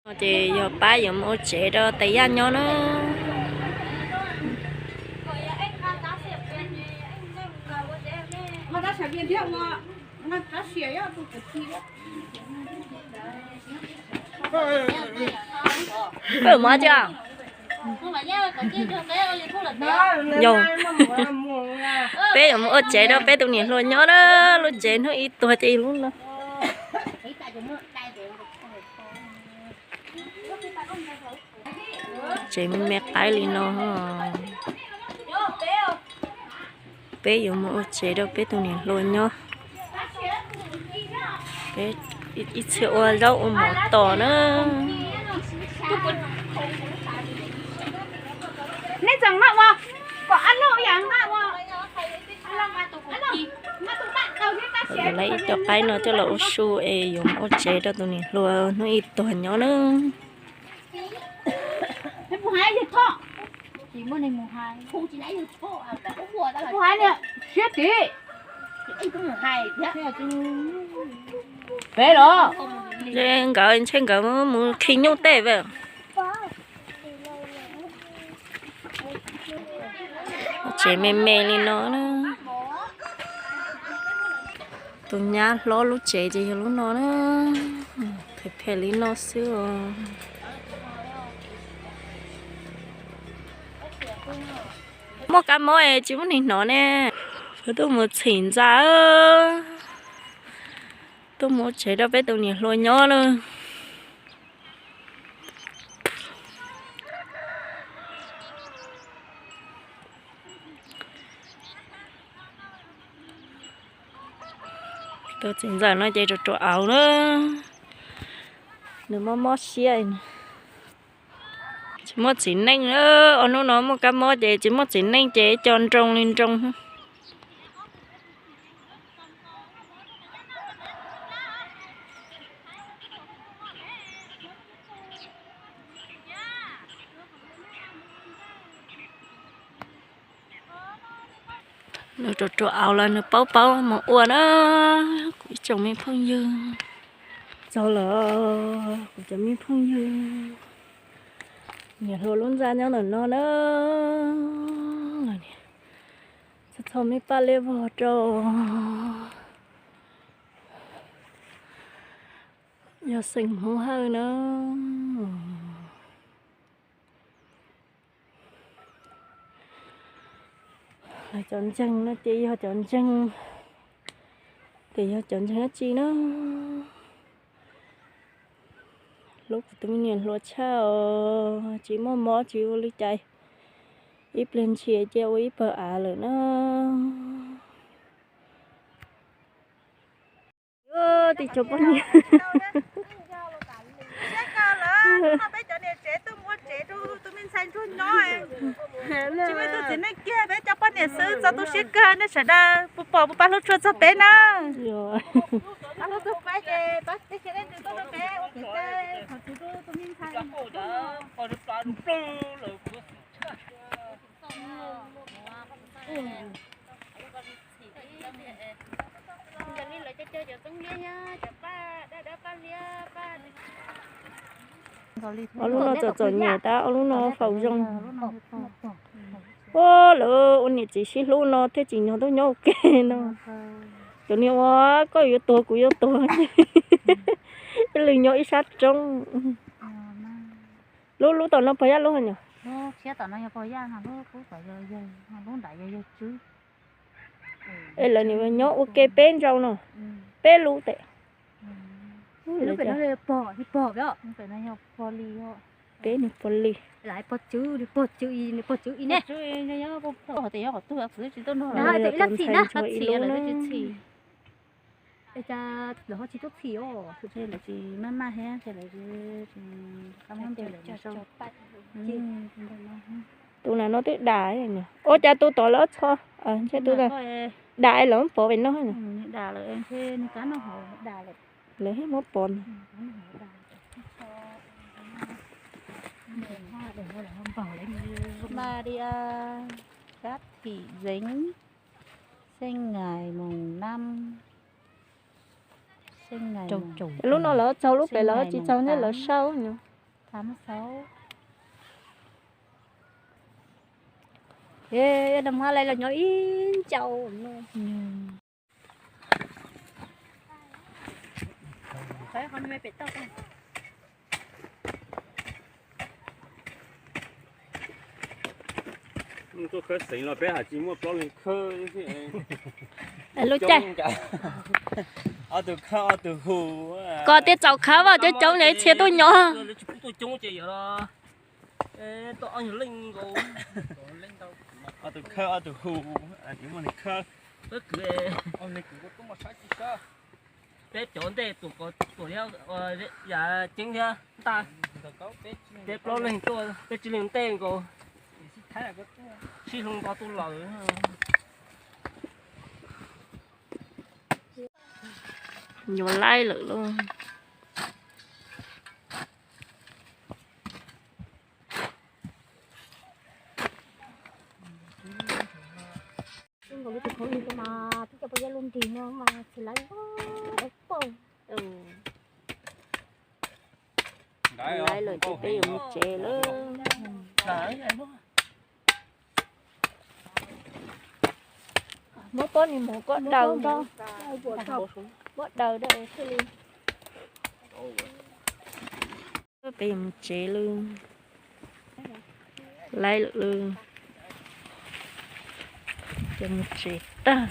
Ces yog pab yuav mus ua tsev rau tais yaj nyob na. Peb mus tsi? Yog peb yuav mus ua tsev rau peb tus niam hluas nyob na. Lub tsev hnub ib tuag ces lub no. Tsev me me qaib li no. Peb yuav mus ua tsev rau peb tus niam hluas nyob. Peb ib txhia ua zaub ua mov tos na. Lawv ib co qaib no coj los ua su es yuav mus ua tsev rau tus niam hluas hnub ib tuag nyob na. Nkawd ntshe nkawd mus khi nyuj tej. Tsev me me li no na. Tus nyab hlob lub tsev ces yog lub no na. Phem phem li no xwb os. Muaj kab mob es tsis muaj neeg hnov ne. Peb tuaj mus txhim ntxa. Tuaj mus ua tsev rau peb tus niam hluas nyob na. Tus txiv ntxawm no ces ruam ruam auv na. Nws mob mob siab. Tsis muaj txiv neej. Ob hnub no muaj kab mob ces tsis muaj txiv neej ces co nroo li nroo. Nws ruam ruam auv los nws paub paub mus ua na. Kuv ib tsoom me phooj ywg, txog los kuv cov me phooj ywg, niam hluas lub ntxa nyob ntawm no na. Txhob txhob me paj liab vog rau. Yog xeem Hmoob Hawj na. Cov ntseeg no ces yog cov ntseeg, ces yog cov ntseeg dab tsi na? Hlub kuv tus me niam hluas tshaj os, tsis muaj mob tsis ua li cas, ib pliag ntshis cia ua ib pawg av lawm na. Tij cov poj niam. Siab kawg lawm, hnub no peb cov niam tsev tuaj mus ua tsev rau tus me ntxhais ntsuag nyob. Tsis muaj ib tug txiv neej kiag, peb cov poj niam xwb txo tu siab kawg, nej sawv daws puas pom puas pab hlub tshua txog peb na? Pab hlub txog peb ces pab teb chaws Dej Ntsws tuaj rau peb ua kev cai, thov txim rau tus me ntxhais. Ob lub no txom txom nyem tab, ob lub no faus zoo. Ua lawv ua niam txiv sib hlub no thiaj tsim nyog tuaj nyob ua ke no. Cov niag ua koj yuav tuag kuv yuav tuag, ib leeg nyob ib sab roob. Lub lub tom no pog Yaj lub nyom? Es lawv nim nyob ua ke peb ntsau no, peb lub tes. Peb niag pog li. Tus ntxhais ntsuag ib lub na. Tus na no twb dam, ua cas tus tom lawv txho, ntshe tus dam lawv pov pem no. Lawv muab pov ntag. Maria, Cát Thị Dính, sinh ngày mùng năm, sinh ngày mùng, lub no lawv txaug lub pem lawv tsis txaug thiab lawv sau no. Xav mus xauv. Ê, nag hmo lawv los nyob ib ncau no. Tuaj khawb xeev los peb hais tsis muaj plaub leeg khawb. Lub caij ob tug khawb ob tug hu. Koj thiaj txaus khawb, coob coob li txhia tuaj nyob. Ob tug khawb ob tug hu, muaj neeg khawb. Peb cov ntej tuam, tuam thiab, yam ceeb thiab ntaj, peb plaub leeg tuaj, peb tsib leeg ntej nkaus, sib hlub nto tuaj lawm. Yuav laib lawm lauj. Nkaus li tus khaub lig mas twb coj pov yaj lub nrig no mas tsis laib pauj. Laib lawm ces peb yuav mus tsev lawm. Muab pob ni mus koj daws, muab daws da thiaj li. Peb yuav mus tsev lawm. Laib lawm lauj. Ces mus tsev tag.